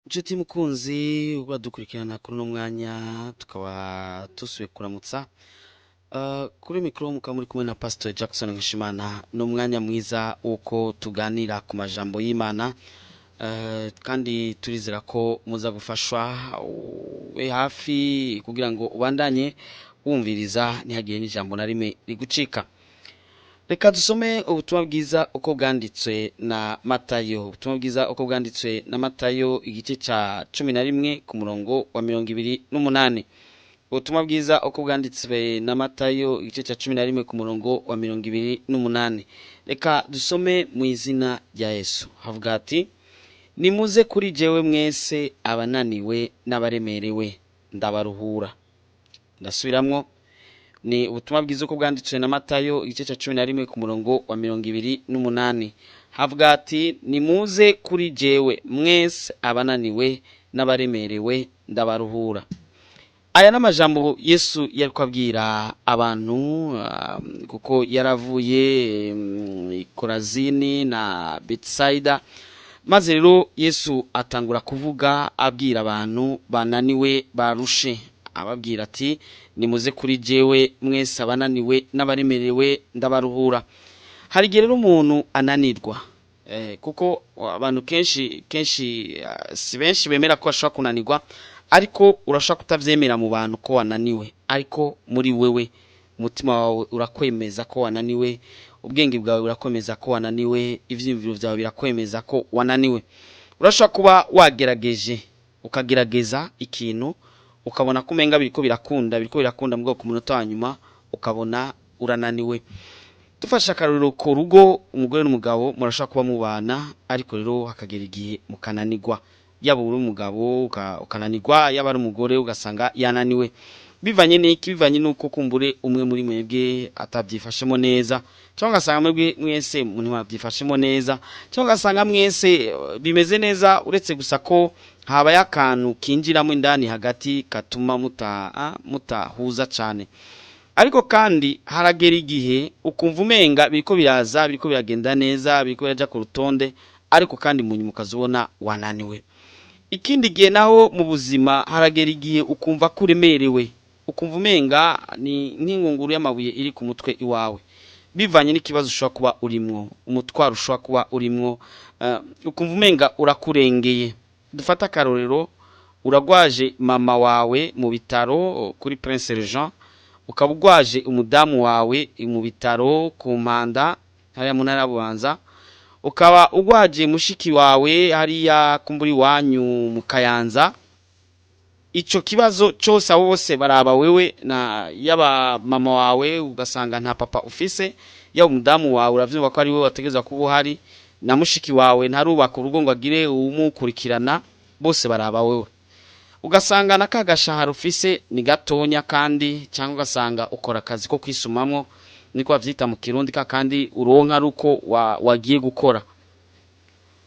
Nshuti mukunzi badukurikirana kuri uno mwanya, tukaba dusubiye kuramutsa. Kuri mikoro mukaba muri kumwe na Pastor Jackson Nkeshimana. Ni umwanya mwiza w'uko tuganira ku majambo y'Imana, kandi turizera ko muza gufashwa. Ube hafi kugira ngo ubandanye wumviriza, ntihagire n'ijambo na rimwe rigucika. Reka dusome ubutumwa bwiza uko bwanditswe na Matayo. Ubutumwa bwiza uko bwanditswe na Matayo, igice ca 11 ku murongo wa 28. Ubutumwa bwiza uko bwanditswe na Matayo, igice ca 11 ku murongo wa 28. Reka dusome mu izina rya Yesu. Havuga ati: "Nimuze kuri jewe mwese abananiwe n'abaremerewe, ndabaruhura." Ndasubiramwo, ni ubutumwa bwiza uko bwanditswe na Matayo, igice ca 11 ku murongo wa 28. Havuga ati: "Nimuze kuri jewe mwese abananiwe n'abaremerewe, ndabaruhura." Aya n'amajambo Yesu yariko abwira abantu, kuko yaravuye i Korazini na Betsaida. Maze rero Yesu atangura kuvuga abwira abantu bananiwe, barushe, ababwira ati: "Nimuze kuri jewe mwese abananiwe n'abaremerewe, ndabaruhura." Hari igihe rero umuntu ananirwa, kuko abantu kenshi kenshi, si benshi bemera ko bashobora kunanirwa, ariko urashobora kutavyemera mu bantu ko wananiwe, ariko muri wewe umutima wawe urakwemeza ko wananiwe, ubwenge bwawe burakwemeza ko wananiwe, ivyiyumviro vyawe birakwemeza ko wananiwe. Urashobora kuba wagerageje, ukagerageza ikintu, ukabona ko umenga biriko birakunda, biriko birakunda, mugabo ku munota wa nyuma ukabona urananiwe. Dufashe akarorero ku rugo, umugore n'umugabo murashobora kuba mubana, ariko rero hakagera igihe mukananirwa. Yaba uri umugabo ukananirwa, yaba ari umugore ugasanga yananiwe. Bivanye n'iki? Bivanye n'uko kumbure umwe muri mwebwe atabyifashemo neza, cyangwa ugasanga mwebwe mwese ntiwabyifashemo neza, cyangwa ugasanga mwese bimeze neza, uretse gusa ko habaye akantu kinjiramo indani hagati katuma mutahuza cyane. Ariko kandi haragera igihe ukumva umenga biriko biraza, biriko biragenda neza, biriko biraja ku rutonde, ariko kandi mu nyuma ukazubona wananiwe. Ikindi gihe naho mu buzima haragera igihe ukumva ko uremerewe, ukumva umenga ni nk'ingunguru y'amabuye iri ku mutwe iwawe, bivanye n'ikibazo ushobora kuba urimwo, umutwaro ushobora kuba urimwo, ukumva umenga urakurengeye. Dufate akarorero, uragwaje mama wawe mu bitaro kuri Prince Jean, ukaba ugwaje umudamu wawe mu bitaro ku Mpanda hariya mu ntara ya Bubanza, ukaba ugwaje mushiki wawe hariya kumburi iwanyu mu Kayanza. Ico kibazo cose, abo bose baraba wewe, na yaba mama wawe ugasanga nta papa ufise, yaba umudamu wawe uravyumva ko ari we wategerezwa kuba uhari, na mushiki wawe ntarubaka urugo ngo agire uwumukurikirana, bose baraba wewe. Ugasanga na ka gashahara ufise ni gatonya kandi, cyangwa ugasanga ukora akazi ko kwisumamwo, niko bavyita mu Kirundi, ka kandi uronka ari uko wagiye gukora.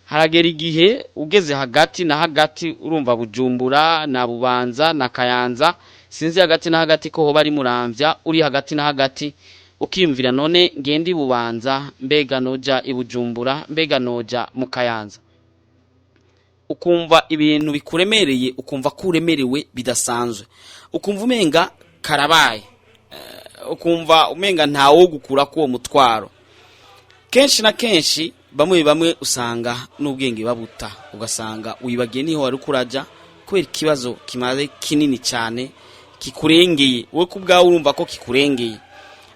Haragera igihe ugeze hagati na hagati, urumva Bujumbura na Bubanza na Kayanza, sinzi hagati na hagati ko hoba ari Muramvya, uri hagati na hagati ukiyumvira: "None ngende i Bubanza? Mbega noja i Bujumbura? Mbega noja mu Kayanza?" Ukumva ibintu bikuremereye, ukumva ko uremerewe bidasanzwe, ukumva umenga karabaye, ukumva umenga ntawo gukura k'uwo mutwaro. Kenshi na kenshi bamwe bamwe usanga n'ubwenge babuta, ugasanga wibagiye niho wari kuraja kubera ikibazo kimaze kinini cyane kikurengeye, wowe ku bwawe urumva ko kikurengeye.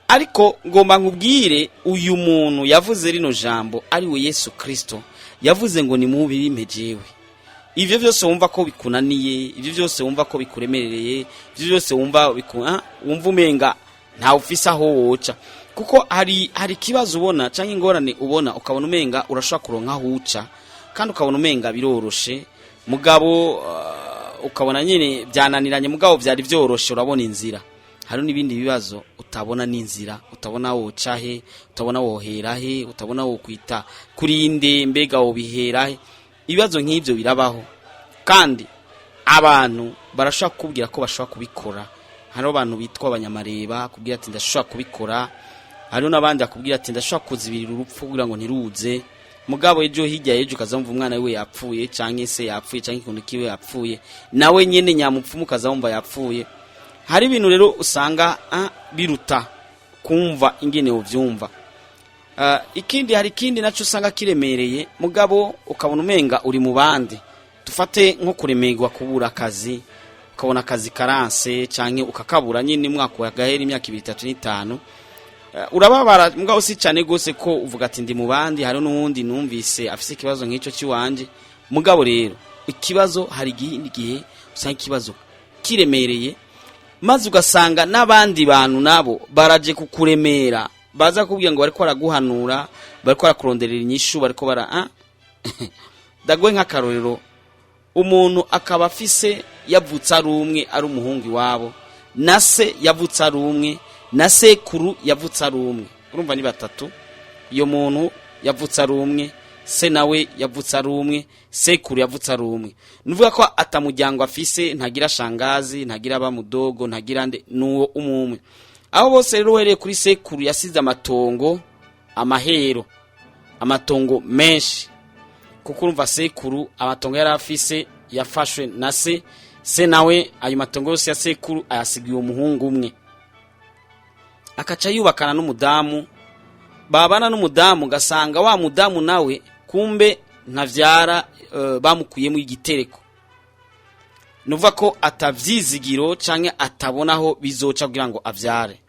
Ariko ngomba nkubwire, uyu muntu yavuze rino jambo ari we Yesu Kristo, yavuze ngo: "Nimubimpe jewe." Ivyo vyose wumva ko bikunaniye, ivyo vyose wumva ko bikuremerereye, ivyo vyose wumva wumva umenga ntawe ufise aho woca, kuko hari ikibazo ubona canke ingorane ubona, ukabona umenga urashobora kuronka aho uca, kandi ukabona umenga biroroshe, mugabo ukabona nyene byananiranye, mugabo vyari vyoroshe, urabona inzira. Hari n'ibindi bibazo utabona n'inzira, utabona woca he, utabona wohera he, utabona wokwita kuri nde, mbega wobihera he? Ibibazo nk'ibyo birabaho, kandi abantu barashobora kukubwira ko bashobora kubikora. Hariho abantu bitwa abanyamareba, kubwira ati: "Ndashobora kubikora." Hariho n'abandi bakubwira ati: "Ndashobora kuzibirira urupfu kugira ngo ntiruze." Mugabo ejo hirya y'ejo ukazamva umwana wiwe yapfuye, canke se yapfuye, canke ikintu kiwe yapfuye, nawe nyene nyamupfumu ukazamva yapfuye. Hari ibintu rero usanga biruta kumva ingene uvyumva. Ikindi, hari ikindi naco usanga kiremereye, mugabo ukabona umenga uri mu bandi. Dufate nko kuremerwa kubura akazi, ukabona akazi karanse canke ukakabura nyine, umwaka wagahera, imyaka 2, 3 n'itanu. Urababara, mugabo si cyane gose ko uvuga ati ndi mu bandi, hari n'uwundi numvise afise ikibazo nk'ico ciwanje. Mugabo rero ikibazo, hari igihe usanga ikibazo kiremereye, maze ugasanga n'abandi bantu nabo baraje kukuremera, baza kubwira ngo bariko baraguhanura, bariko barakuronderera inyishu, bariko bara ndagwe nk'akarorero, umuntu akaba afise yavutse ari umwe, ari umuhungu iwabo, na se yavutse ari umwe, na sekuru yavutse ari umwe. Urumva ni batatu. Iyo muntu yavutse ari umwe, se nawe yavutse ari umwe, sekuru yavutse ari umwe, nuvuga ko atamuryango afise, ntagira shangazi, ntagira abamudogo, ntagira nde, nuwo umwe. Abo bose rero, uhereye kuri sekuru, yasize amatongo, amahero, amatongo menshi, kuko urumva sekuru amatongo yari afise yafashwe na se. Se nawe ayo matongo yose ya sekuru ayasigiye umuhungu umwe, akaca yubakana n'umudamu, babana n'umudamu, ugasanga wa mudamu nawe kumbe ntavyara, bamukuyemo igitereko. Nuvuga ko atavyizigiro canke atabona aho bizoca kugira ngo avyare.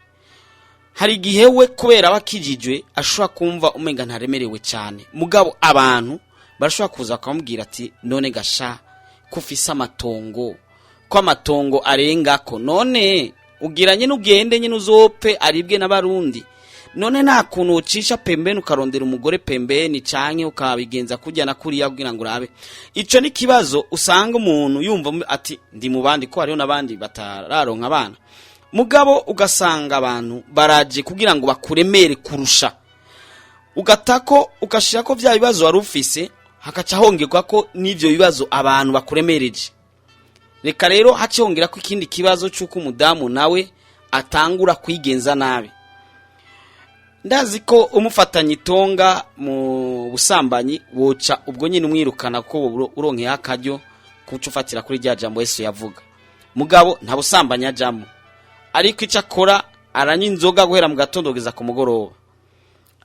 Hari igihe we kubera aba akijijwe ashobora kumva umenga ntaremerewe cyane, mugabo abantu barashobora kuza bakamubwira ati: "None gasha, ko ufise amatongo, ko amatongo arengako, none ugira nyine ugende nyine uzopfe aribwe n'Abarundi? None nta kuntu ucisha pembeni ukarondera umugore pembeni, canke ukabigenza kurya na kuriya kugira ngo urabe?" Ico ni kibazo usanga umuntu yumva ati ndi mu bandi, ko hariho n'abandi batararonka abana. Mugabo ugasanga abantu baraje kugira ngo bakuremere kurusha, ugatako ugashira ko vya bibazo wari ufise, hakaca hongerwa ko n'ivyo bibazo abantu bakuremereje. Reka rero hace hongera ko ikindi kibazo c'uko umudamu nawe atangura kwigenza nabi. Ndazi ko umufatanya itonga mu busambanyi woca ubwo nyine umwirukana, ko uronkeye akaryo kuca ufatira kuri rya jambo Yesu yavuga. Mugabo nta busambanyi ajamo, ariko icyo akora, aranywa inzoga guhera mu gatondo kugeza ku mugoroba,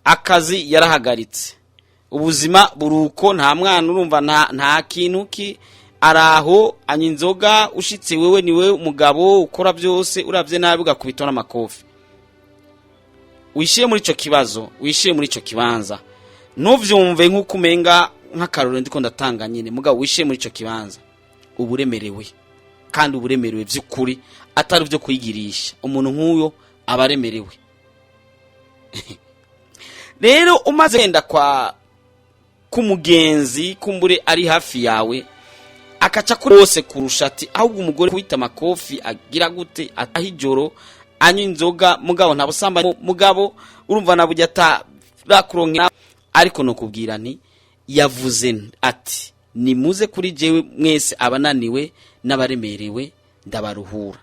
akazi yarahagaritse, ubuzima buruko, nta mwana, urumva nta kintu ki araho, anywa inzoga. Ushitse wewe, niwe umugabo ukora byose, uravye nabi ugakubitwa n'amakofi. Wishire muri ico kibazo, wishire muri ico kibanza, ntuvyumve nk'uko umenga nk'akarorero ndiko ndatanga nyine, mugabo wishire muri ico kibanza, uba uremerewe, kandi uba uremerewe vy'ukuri, atari byo kwigirisha. Umuntu nk'uyo aba aremerewe. Rero umaze genda kwa k'umugenzi, kumbure ari hafi yawe, akaca kuri wose kurusha ati ahubwo umugore kwita amakofi agira gute, ataha ijoro, anywa inzoga, mugabo nta busambanyi, mugabo urumva na burya atarakuronkera. Ariko nokubwira nti yavuze ati: "Nimuze kuri jewe mwese abananiwe n'abaremerewe, ndabaruhura."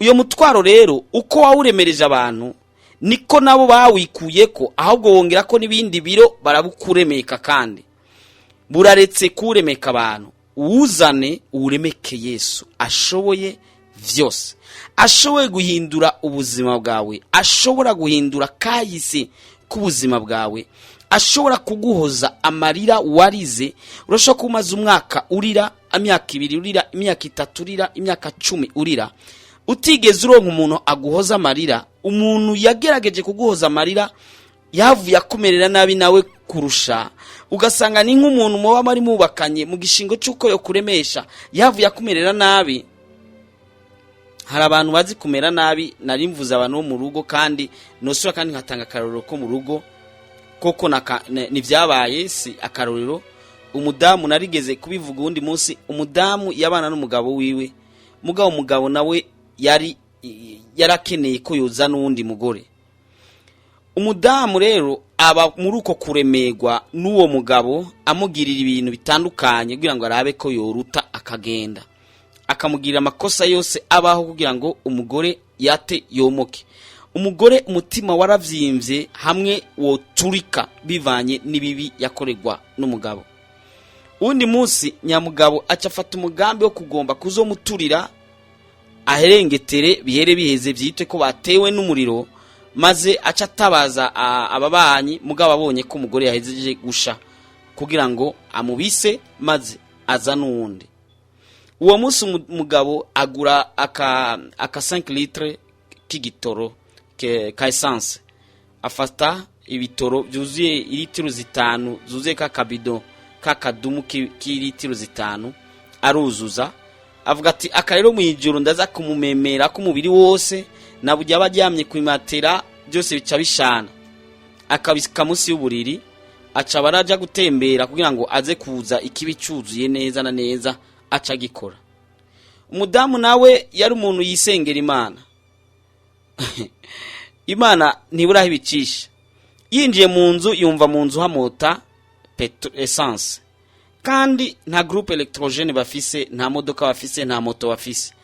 Uyo mutwaro rero, uko wawuremereje abantu, niko nabo bawikuye ko, ahubwo wongera ko n'ibindi biro barabukuremeka, kandi buraretse kuremeka abantu. Uwuzane uwuremeke Yesu ashoboye vyose, ashoboye guhindura ubuzima bwawe, ashobora guhindura kahise k'ubuzima bwawe, ashobora kuguhoza amarira warize. Urashobora kuba umaze umwaka urira, imyaka 2 urira, imyaka 3 urira, imyaka 10 urira, utigeze uronka umuntu aguhoza amarira. Umuntu yagerageje kuguhoza amarira yavuye akumerera nabi nawe kurusha, ugasanga ni nk'umuntu muba muri mubakanye, mu gishingo cy'uko yo kuremesha yavuye akumerera nabi. Hari abantu bazi kumera nabi. Nari mvuze abantu bo mu rugo, kandi nosura kandi nkatanga akarorero ko mu rugo koko ntivyabaye si akarorero. Umudamu, narigeze kubivuga uwundi munsi, umudamu yabana n'umugabo wiwe, mugabo umugabo nawe yari yarakeneye ko yoza n'uwundi mugore. Umudamu rero aba muri uko kuremerwa n'uwo mugabo, amugirira ibintu bitandukanye kugira ngo arabe ko yoruta akagenda, akamugirira amakosa yose abaho kugira ngo umugore yate yomoke. Umugore umutima waravyimbye hamwe woturika bivanye n'ibibi yakorerwa n'umugabo. Uwundi munsi nyamugabo aca afata umugambi wo kugomba kuzomuturira aherengetere bihere biheze, byitwe ko batewe n'umuriro, maze aca atabaza ababanyi. Mugabo abonye ko umugore yahejeje gusha kugira ngo amubise, maze aza n'uwundi. Uwo munsi umugabo agura aka 5 litre k'igitoro ka essence, afata ibitoro byuzuye litiro 5 zuzuye kakabido kakadumu k'ilitiro 5, aruzuza, avuga ati: "Aka rero mu ijoro ndaza kumumemera k'umubiri wose, nabujya aba aryamye ku imatera byose bica bishana." Akabika munsi y'uburiri, aca baraja gutembera kugira ngo aze kuza ikibi cyuzuye neza na neza, aca agikora. Umudamu nawe yari umuntu yisengera Imana, Imana ntiburaho ibicisha. Yinjiye mu nzu, yumva mu nzu hamota essence, kandi nta groupe électrogène bafise, nta modoka bafise, nta moto bafise.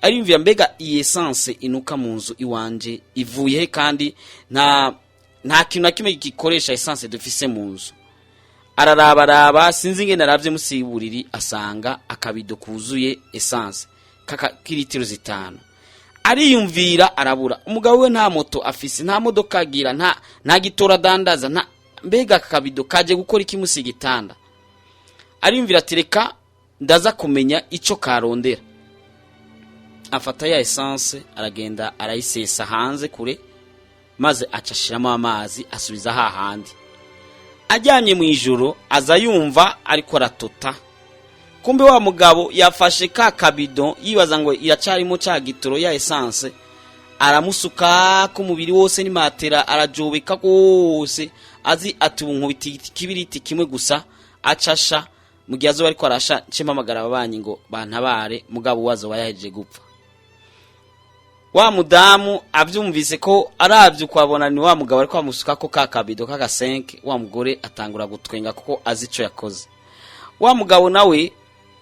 Ariyumvira: "Mbega iyi essence inuka mu nzu iwanje ivuye he, kandi nta kintu na kimwe gikoresha essence dufise mu nzu?" Ararabaraba, sinzi ingene aravye musi y'uburiri, asanga akabido kuzuye essence kaka k'ilitiro 5. Ariyumvira, arabura. Umugabo we nta moto afise, nta modoka agira, nta gitora adandaza, nta. Mbega aka kabido kaje gukora iki musi y'igitanda? Ariyumvira ati: "Reka ndaza kumenya ico karondera." Afata ya essence, aragenda arayisesa hanze kure, maze aca ashiramo amazi, asubiza hahandi. Aryamye mu ijoro, aza yumva ariko aratota. Kumbe wa mugabo yafashe ka kabido, yibaza ngo iracarimo ca gitoro ya essence, aramusuka k'umubiri wose n'imatera, arajobeka rwose, azi ati: "Ubu nkubita ikibiriti kimwe gusa acasha, mu gihe azoba ariko arasha nce mpamagara ababanyi ngo bantabare." Mugabo wazoba yahejeje gupfa. Wa mudamu avyumvise ko aravye ukwabona ni wa mugabo ariko amusukako ka kabido k'aka 5, wa mugore atangura gutwenga kuko azi ico yakoze. Wa mugabo nawe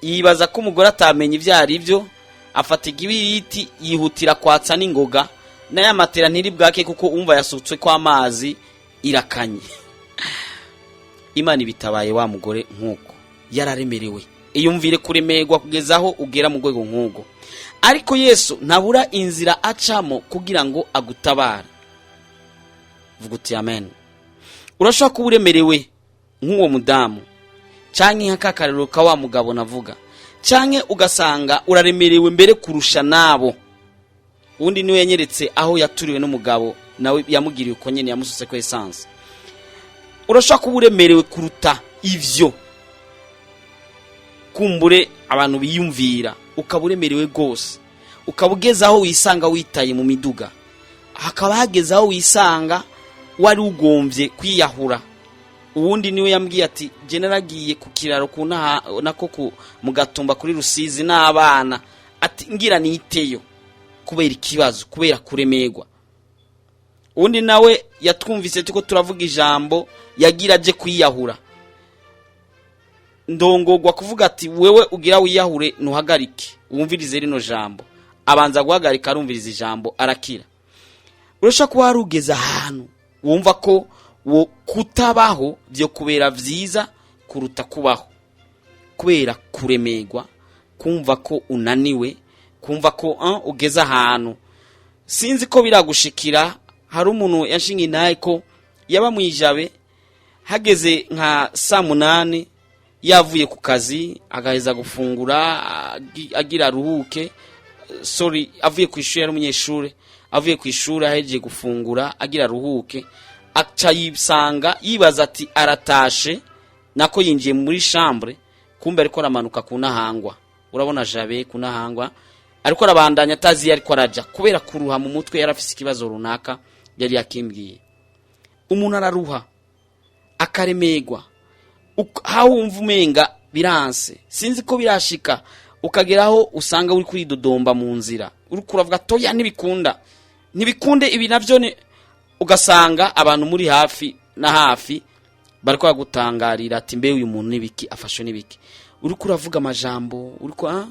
yibaza ko umugore atamenya ivyo ari byo, afata igibiriti, yihutira kwatsa n'ingoga, n'aya matera ntiri bwake kuko umva yasutswe ko amazi irakanye. Imana ibitabaye wa mugore nk'uko yararemerewe. Iyumvire kuremerwa kugeza aho ugera mu rwego nk'ubwo, ariko Yesu ntabura inzira acamo kugira ngo agutabare. Vuga uti: "Amen." Urashobora kuba uremerewe nk'uwo mudamu, canke nka kakarero ka wa mugabo navuga, canke ugasanga uraremerewe mbere kurusha nabo. Undi niwe yanyeretse aho yaturiwe n'umugabo, nawe yamugiriye uko nyene, yamusutse ko essence. Urashobora kuba uremerewe kuruta ivyo kumbure abantu biyumvira, ukaba uremerewe rwose, ukaba ugeze aho wisanga witaye mu miduga, hakaba hageze aho wisanga wari ugombye kwiyahura. Uwundi niwe yambwiye ati: "Je naragiye ku kiraro ku Naha, nako ku mu Gatumba kuri Rusizi n'abana," ati: "ngira niteyo kubera ikibazo, kubera kuremerwa." Uwundi nawe yatwumvise tuko turavuga ijambo, yagira aje kwiyahura, ndongogwa kuvuga ati: "Wewe ugira wiyahure, ntuhagarike wumvirize rino jambo." Abanza guhagarika, arumviriza ijambo, arakira. Urashobora kuba warugeze ahantu wumva ko wo kutabaho byo kubera vyiza kuruta kubaho, kubera kuremerwa, kumva ko unaniwe, kumva ko ugeze ahantu. Sinzi ko biragushikira. Hari umuntu yashinga intahe ko yaba mwijabe, hageze nka saa 8 yavuye ku kazi, agaheza gufungura, agira aruhuke, sorry, avuye ku ishuri, yari umunyeshuri, avuye ku ishuri, ahejeje gufungura, agira aruhuke, aca yisanga yibaza ati aratashe, nako yinjiye muri chambre, kumbe ariko aramanuka ku Ntahangwa. Urabona Jabe ku Ntahangwa, ariko arabandanya atazi iyo ariko araja kubera kuruha mu mutwe. Yari afise ikibazo runaka, yari yakimbwiye. Umuntu araruha, akaremerwa, aho wumva umenga biranse. Sinzi ko birashika ukageraho usanga uri kuridodomba mu nzira, uri kuravuga: "Toya, ntibikunda, ntibikunde ibi navyo ni." Ugasanga abantu muri hafi na hafi bariko bagutangarira ati: "Mbe uyu muntu nibiki afashwe nibiki?" Uri kuravuga amajambo, uri ko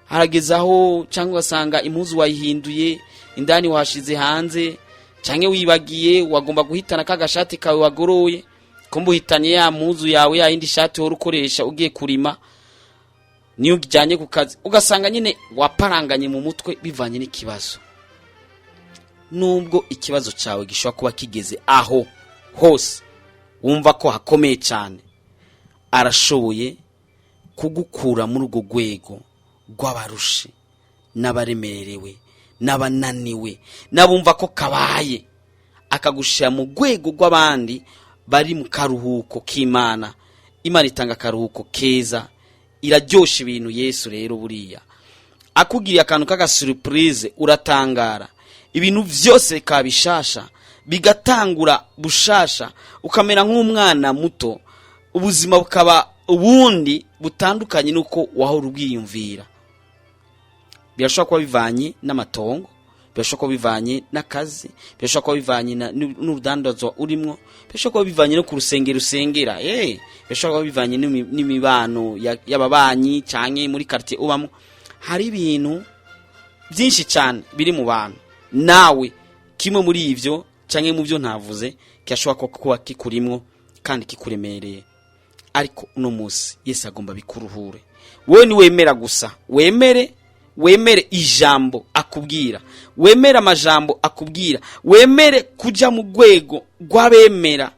harageze aho, cyangwa ugasanga impuzu wayihinduye, indani wahashize hanze. Canke wibagiye, wagomba guhitana ka gashati kawe wagoroye, kumba uhitanye ya mpuzu yawe, ya yindi shati wari ukoresha ugiye kurima, niyo ujyanye ku kazi, ugasanga nyine waparanganye mu mutwe bivanye n'ikibazo. Nubwo ikibazo cyawe gishobora kuba kigeze aho hose wumva ko hakomeye cyane, arashoboye kugukura muri urwo rwego rw'abarushe n'abaremerewe n'abananiwe n'abumva ko kabaye, akagushyira mu rwego rw'abandi bari mu karuhuko k'Imana. Imana itanga akaruhuko keza, iraryosha ibintu. Yesu rero buriya akugiriye akantu k'agasurprise, uratangara, ibintu byose bikaba bishasha, bigatangura bushasha, ukamera nk'umwana muto, ubuzima bukaba ubundi butandukanye n'uko wahora ubwiyumvira. Birashobora kuba bivanye n'amatongo, birashobora kuba bivanye n'akazi, birashobora kuba bivanye n'urudandazwa urimwo, birashobora kuba bivanye no ku rusengero usengera, birashobora kuba bivanye n'imibano y'ababanyi canke muri quartier ubamo. Hari ibintu byinshi cyane biri mu bantu. Nawe kimwe muri ivyo canke mu byo ntavuze kirashobora kuba kikurimwo kandi kikuremereye, ariko uno munsi Yesu agomba bikuruhure. Wowe niwemera gusa, wemere ijambo akubwira, wemere amajambo akubwira, wemere kuja mu rwego rw'abemera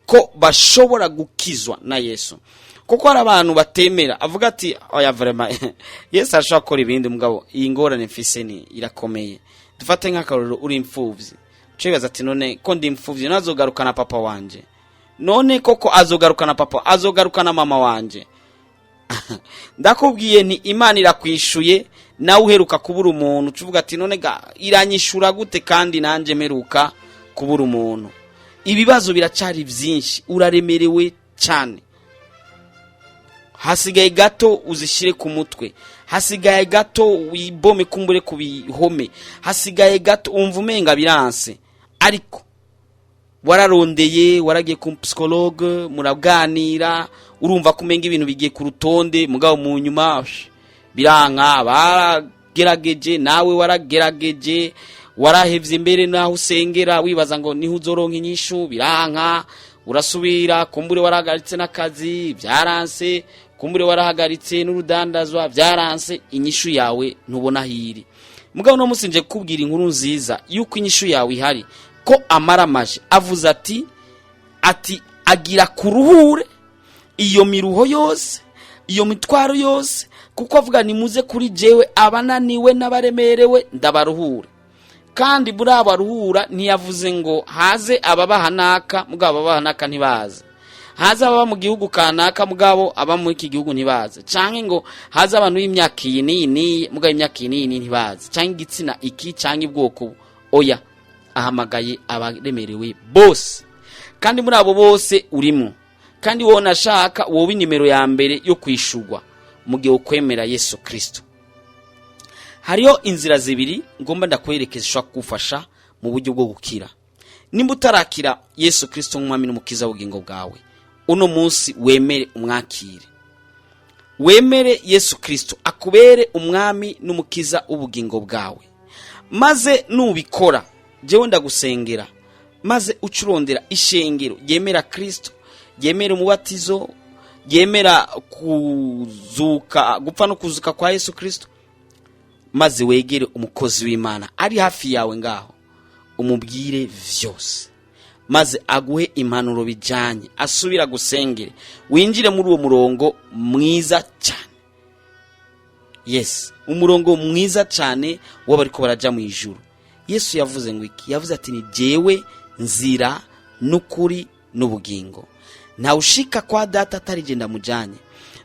ko bashobora gukizwa na Yesu. Kuko hari abantu batemera, avuga ati: "Oya, vraiment, Yesu arashobora gukora ibindi, mugabo iyi ngorane mfise ni irakomeye." Dufate nk'akarorero, uri imfuvyi, uca wibaza ati: "None ko ndi imfuvyi, nazogarukana papa wanje? None koko azogarukana papa, azogarukana mama wanje?" Ndakubwiye nti Imana irakwishuye. Nawe uheruka kubura umuntu, uca uvuga ati: "None ga iranyishura gute kandi nanjye mperuka kubura umuntu?" Ibibazo biracari byinshi, uraremerewe cyane, hasigaye gato uzishyire ku mutwe, hasigaye gato wibome kumbure ku bihome, hasigaye gato wumva umenga biranse. Ariko wararondeye, waragiye ku psychologue, muraganira, urumva ko umenga ibintu bigiye ku rutonde, mugabo mu nyuma biranka. Baragerageje, nawe waragerageje, warahevye mbere naho usengera, wibaza ngo niho uzoronka inyishu, biranka, urasubira. Kumbure warahagaritse n'akazi, byaranse. Kumbure warahagaritse n'urudandazwa, byaranse. Inyishu yawe ntubona aho iri. Mugabo uno munsi nje kukubwira inkuru nziza yuko inyishu yawe ihari, ko amaramaje avuze ati agira kuruhure iyo miruho yose, iyo mitwaro yose, kuko avuga: "Nimuze kuri jewe abananiwe n'abaremerewe, ndabaruhure." Kandi muri abo aruhura ntiyavuze ngo haze ababaha naka, mugabo ababaha naka ntibaze, haze ababa mu gihugu kanaka, mugabo aba muri iki gihugu ntibaze, canke ngo haze abantu b'imyaka iyi n'iyi n'iyi, mugabo imyaka iyi n'iyi ntibaze, canke igitsina iki, canke ubwoko ubu. Oya, ahamagaye abaremerewe bose, kandi muri abo bose urimo, kandi wowe nashaka wowe inimero ya mbere yo kwishurwa mu gihe ukwemera Yesu Kristo. Hariho inzira zibiri ngomba ndakwerekeza zishobora kugufasha mu buryo bwo gukira. Nimba utarakira Yesu Kristo nk'umwami n'umukiza w'ubugingo bwawe, uno munsi wemere umwakire, wemere Yesu Kristo akubere umwami n'umukiza w'ubugingo bwawe. Maze nubikora, jewe ndagusengera, maze uce urondera ishengero ryemera Kristo, ryemera umubatizo, ryemera kuzuka, gupfa no kuzuka kwa Yesu Kristo, maze wegere umukozi w'Imana ari hafi yawe ngaho, umubwire vyose, maze aguhe impanuro bijanye, asubira gusengere, winjire muri uwo murongo mwiza cyane. Yes, umurongo mwiza cyane w'abariko baraja mu ijuru. Yesu yavuze ngo iki? Yavuze ati: "Ni jewe nzira n'ukuri n'ubugingo, ntawushika kwa Data atari je ndamujanye."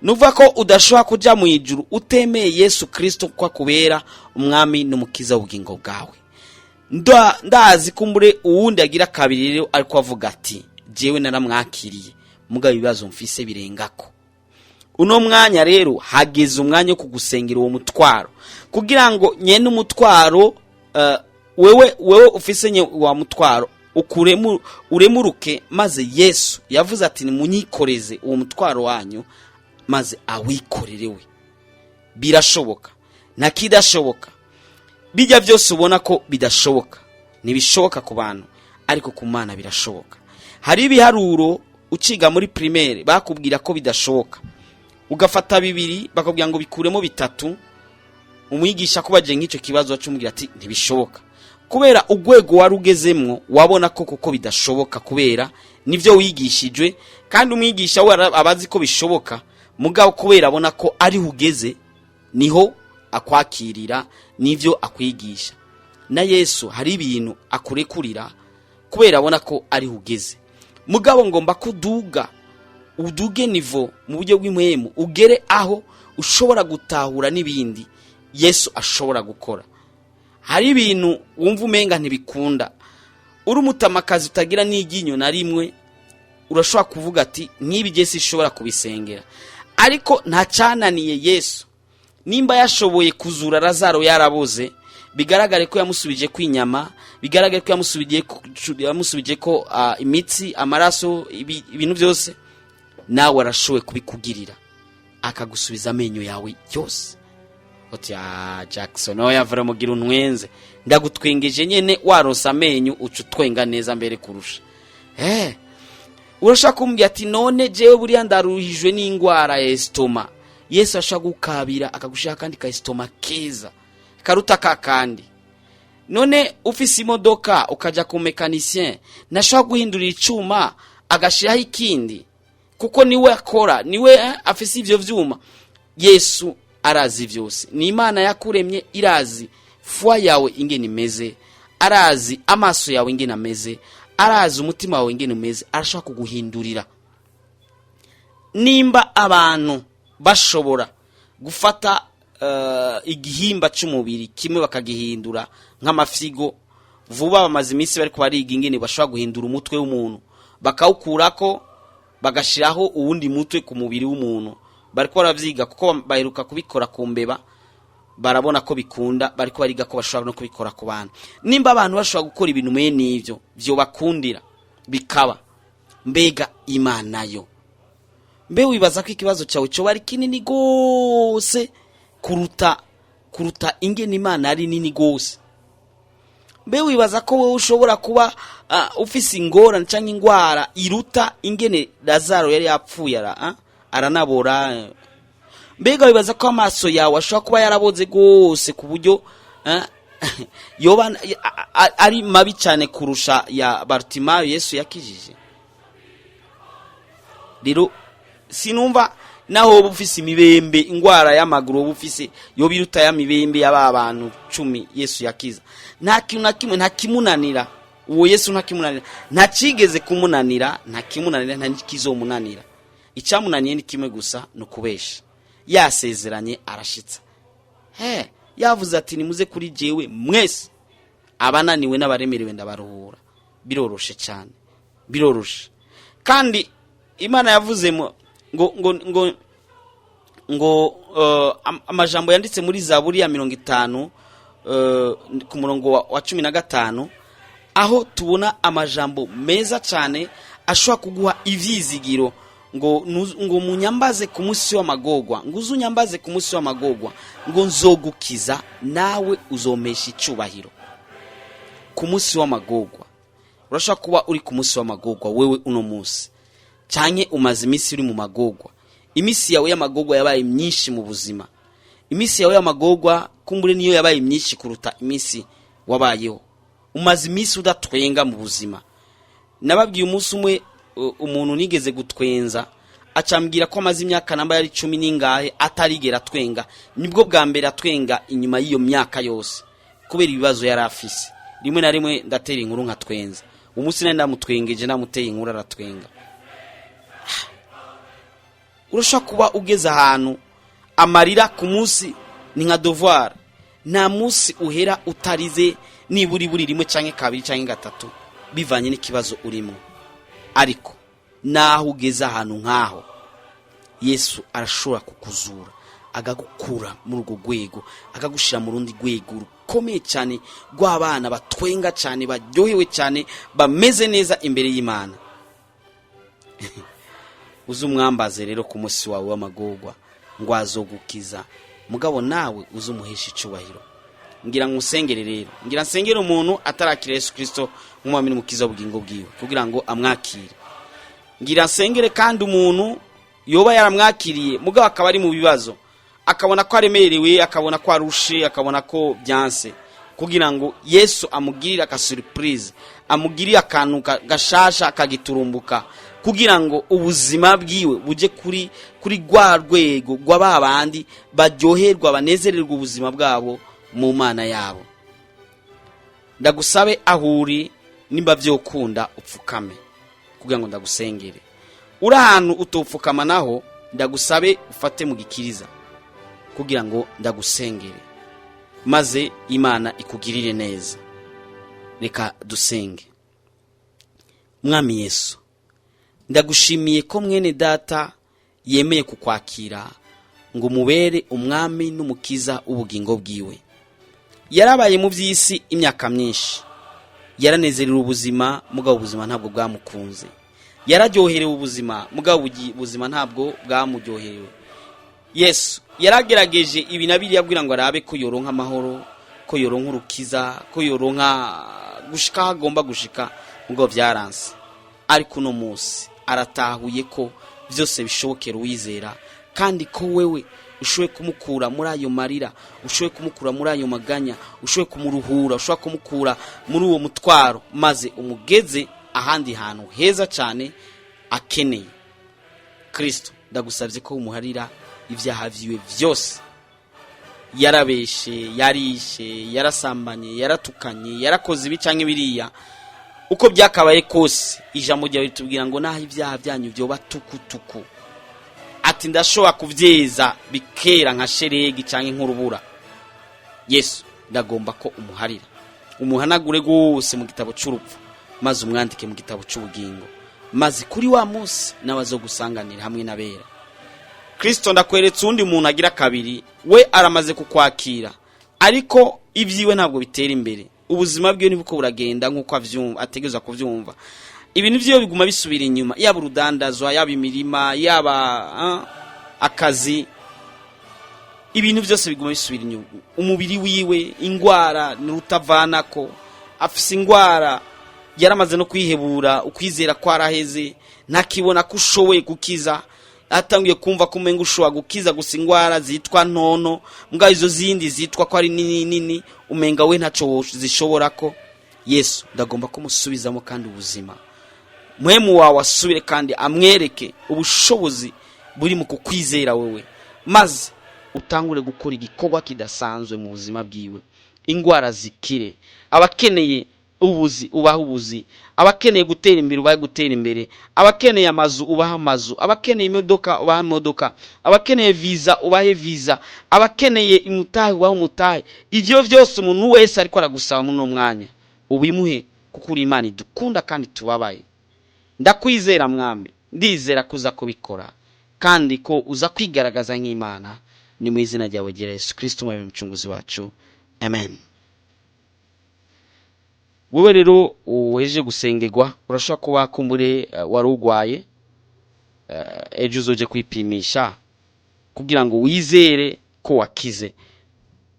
Nuvuga ko udashobora kuja mu ijuru utemeye Yesu Kristo ko akubera umwami n'umukiza w'ubugingo bwawe. Ndazi kumbure uwundi agira kabiri rero, ariko avuga ati: "Jewe naramwakiriye, mugabo ibibazo mfise birengako." Uno mwanya rero hageze umwanya wo kugusengera uwo mutwaro, kugira ngo nyene umutwaro, wewe ufise nye wa mutwaro, ukuremu uremuruke. Maze Yesu yavuze ati: "Nimunyikoreze uwo mutwaro wanyu," maze awikorere we. Birashoboka, nta kidashoboka. Bijya byose ubona ko bidashoboka, Ntibishoboka ku bantu, ariko ku Mana birashoboka. Hari ibiharuro uciga muri primaire bakubwira ko bidashoboka, ugafata bibiri bakubwira ngo bikuremo bitatu. Umwigisha kubaje nk'icyo kibazo acumubwira ati ntibishoboka, kubera urwego wari ugezemwo wabona ko koko bidashoboka, kubera nivyo wigishijwe. Kandi umwigisha we aba azi ko bishoboka, mugabo kubera abona ko ariho ugeze niho akwakirira nivyo akwigisha. Na Yesu hari ibintu akurekurira kubera abona ko ariho ugeze, mugabo ngomba kuduga, uduge niveau mu buryo bw'impwemu, ugere aho ushobora gutahura n'ibindi Yesu ashobora gukora. Hari ibintu wumva umenga ntibikunda, uri umutamakazi utagira n'iryinyo na rimwe, urashobora kuvuga ati nk'ibi Yesu ishobora kubisengera, ariko ntacyananiye Yesu. Nimba yashoboye kuzura Lazaro yaraboze, bigaragare ko yamusubije ko inyama, bigaragare ko yamusubije ko imitsi, amaraso, ibintu byose, nawe arashoboye kubikugirira, akagusubiza amenyo yawe yose. Uti ah, Jackson, oya, vura mugira untwenze. Ndagutwengeje nyene, waronsa amenyo uca utwenga neza mbere kurusha. Urashaka kumbwira ati none jewe buriya ndaruhijwe n'ingwara ya estomac. Yesu ashaka gukabira akagushira akandi ka estomac keza karuta ka kandi. None ufise imodoka ukaja ku mécanicien, ntashobora guhindurira icuma agashiraho ikindi, kuko niwe akora, niwe afise ivyo vyuma? Yesu arazi vyose, ni Imana yakuremye, irazi foie yawe ingene imeze, arazi amaso yawe ingene ameze, arazi umutima wawe ingene umeze, arashobora kuguhindurira. Nimba abantu bashobora gufata igihimba c'umubiri kimwe bakagihindura nk'amafyigo, vuba bamaze iminsi bariko bariga ingene bashobora guhindura umutwe w'umuntu, bakawukurako bagashiraho uwundi mutwe ku mubiri w'umuntu. Bariko baravyiga kuko baheruka kubikora ku mbeba, barabona ko bikunda, bariko bariga ko bashobora no kubikora ku bantu. Nimba abantu bashobora gukora ibintu mwene ivyo vyobakundira bikaba, mbega Imana yo? Mbe wibaza ko ikibazo cyawe cyoba ari kinini gose kuruta ingene Imana ari nini gose? Mbe wibaza ko wowe ushobora kuba ufise ingorane cyangwa ingwara iruta ingene Lazaro yari yapfuye aranabora? Mbega wibaza ko amaso yawe ashobora kuba yaraboze gose ku buryo yoba ari mabi cyane kurusha ya Bartimayo Yesu yakijije? Rero sinumva naho woba ufise imibembe, ingwara y'amaguru woba ufise yoba iruta ya mibembe y'aba bantu 10 Yesu yakiza. Nta kintu na kimwe, nta kimunanira uwo Yesu, nta kimunanira, nta kigeze kumunanira, nta kimunanira, nta n'ikizomunanira. Icyamunaniye ni kimwe gusa, ni ukubesha. Yasezeranye arashitsa. He yavuze ati nimuze kuri jewe mwese abananiwe n'abaremerewe, ndabaruhura. Biroroshe cyane, biroroshe. Kandi Imana yavuze ngo amajambo yanditse muri Zaburi ya 50 ku murongo wa 15, aho tubona amajambo meza cyane ashobora kuguha ivyizigiro, ngo ngo munyambaze ku munsi w'amagorwa, ngo uzunyambaze ku munsi w'amagorwa, ngo nzogukiza nawe uzompesha icubahiro. Ku munsi w'amagorwa. Urashobora kuba uri ku munsi w'amagorwa wewe uno munsi, canke umaze iminsi uri mu magorwa. Iminsi yawe y'amagorwa yabaye myinshi mu buzima, iminsi yawe y'amagorwa kumbure niyo yabaye myinshi kuruta iminsi wabayeho. Umaze iminsi udatwenga mu buzima. Nababwiye umunsi umwe umuntu nigeze gutwenza acambwira ko amaze imyaka namba yari cumi n'ingahe atarigera atwenga, nibwo bwa mbere atwenga inyuma y'iyo myaka yose, kubera ibibazo yari afise. Rimwe na rimwe ndatera inkuru nkatwenza. Umunsi nari ndamutwengeje, ndamuteye inkuru aratwenga. Urashobora kuba ugeze ahantu amarira ku munsi ni nka devoir, nta munsi uhera utarize nibura buri rimwe canke kabiri canke gatatu, bivanye n'ikibazo urimo. Ariko naho ugeze ahantu nk'aho, Yesu arashobora kukuzura, akagukura muri urwo rwego, akagushira mu rundi rwego rukomeye cyane rw'abana batwenga cyane, baryohewe cyane, bameze neza imbere y'Imana. Uze umwambaze rero ku munsi wawe w'amagorwa, ngo azogukiza, mugabo nawe uze umuhesha icubahiro. Ngira nkusengere rero, ngira nsengere umuntu atarakira Yesu Kristo nk'umwami n'umukiza w'ubugingo bwiwe kugira ngo amwakire. Ngira nsengere kandi umuntu yoba yaramwakiriye, mugabo akaba ari mu bibazo, akabona ko aremerewe, akabona ko arushe, akabona ko byanse, kugira ngo Yesu amugirire aka surprise, amugirire akantu gashasha akagiturumbuka, kugira ngo ubuzima bwiwe buje kuri rwa rwego rwa ba bandi baryoherwa, banezererwa ubuzima bwabo mu Mana yabo. Ndagusabe aho uri, nimba byokunda upfukame kugira ngo ndagusengere. Uri ahantu utopfukama naho, ndagusabe ufate mu gikiriza kugira ngo ndagusengere, maze Imana ikugirire neza. Reka dusenge. Mwami Yesu, ndagushimiye ko mwene data yemeye kukwakira ngo umubere umwami n'umukiza w'ubugingo bwiwe. Yarabaye mu by'isi imyaka myinshi, yaranezerewe ubuzima, mugabo ubuzima ntabwo bwamukunze. Yararyoherewe ubuzima, mugabo ubuzima ntabwo bwamuryoherewe. Yesu, yaragerageje ibi na biriya kugira ngo arabe ko yoronka amahoro, ko yoronka urukiza, ko yoronka gushika aho agomba gushika, mugabo byaranse. Ariko uno munsi aratahuye ko byose bishobokera uwizera, kandi ko wewe ushoboye kumukura muri ayo marira, ushoboye kumukura muri ayo maganya, ushoboye kumuruhura, ushobora kumukura muri uwo mutwaro, maze umugeze ahandi hantu heza cyane akeneye. Kristo, ndagusabye ko umuharira ibyaha byiwe byose. Yarabeshe, yarishe, yarasambanye, yaratukanye, yarakoze ibi cyangwa biriya. Uko byakabaye kose, ijambo ryawe ritubwira ngo naho ibyaha byanyu byoba tukutuku, ati ndashobora kubyeza bikera nka sheregi cyangwa nk'urubura. Yesu, ndagomba ko umuharira, umuhanagure rwose mu gitabo cy'urupfu, maze umwandike mu gitabo cy'ubugingo, maze kuri wa munsi nawe azogusanganira hamwe n'abera. Kristo, ndakweretse uwundi muntu agira kabiri. We aramaze kukwakira, ariko ibyiwe ntabwo bitera imbere. Ubuzima bwiwe nibwo buragenda nk'uko avyumva, ategerezwa kuvyumva. Ibintu vyiwe biguma bisubira inyuma, yaba urudandazwa, yaba imirima, yaba akazi, ibintu byose biguma bisubira inyuma. Umubiri wiwe, ingwara ntirutavanako, afise ingwara, yaramaze no kwihebura, ukwizera kwaraheze, ntakibona ko ushoboye gukiza. Atangiye kumva ko umenga ushobora gukiza gusa ingwara zitwa ntono, mbwa izo zindi zitwa ko ari nini nini, umenga we ntaco zishobora ko. Yesu, ndagomba kumusubizamo kandi ubuzima. Muhemu wawe asubire kandi amwereke ubushobozi buri mu kukwizera wewe, maze utangure gukora igikorwa kidasanzwe mu buzima bwiwe. Ingwara zikire, abakeneye ubuzi ubaha ubuzi, abakeneye gutera imbere ubahe gutera imbere, abakeneye amazu ubahe amazu, abakeneye imodoka ubahe imodoka, abakeneye visa ubahe visa, abakeneye imutahe ubahe umutahe. Ivyo vyose umuntu wese ariko aragusaba muri uno mwanya ubimuhe, kuko uri Imana idukunda kandi tubabaye. Ndakwizera Mwami, ndizera ko uza kubikora kandi ko uza kwigaragaza nk'Imana. Ni mu izina ryawe ryera Yesu Kristo, umwami mucunguzi wacu, amen. Wowe rero uhejeje gusengerwa, urashobora kuba kumbure wari urwaye, ejo uzoje kwipimisha kugira ngo wizere ko wakize.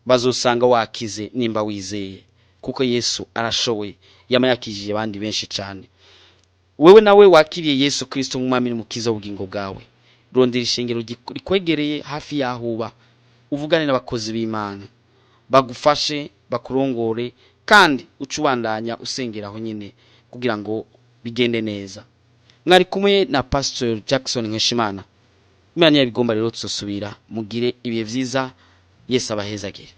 Bazosanga wakize nimba wizeye, kuko Yesu arashoboye, yama yakijije abandi benshi cyane. Wewe nawe wakiriye Yesu Kristo nk'umwami n'umukiza w'ubugingo bwawe, rondera ishengero rikwegereye hafi y'aho uba, uvugane n'abakozi b'Imana bagufashe, bakurongore, kandi uce ubandanya usengera aho nyine kugira ngo bigende neza. Mwari kumwe na Pastor Jackson Nkeshimana. Imana yabigomba rero tuzosubira. Mugire ibihe vyiza, Yesu abahezagire.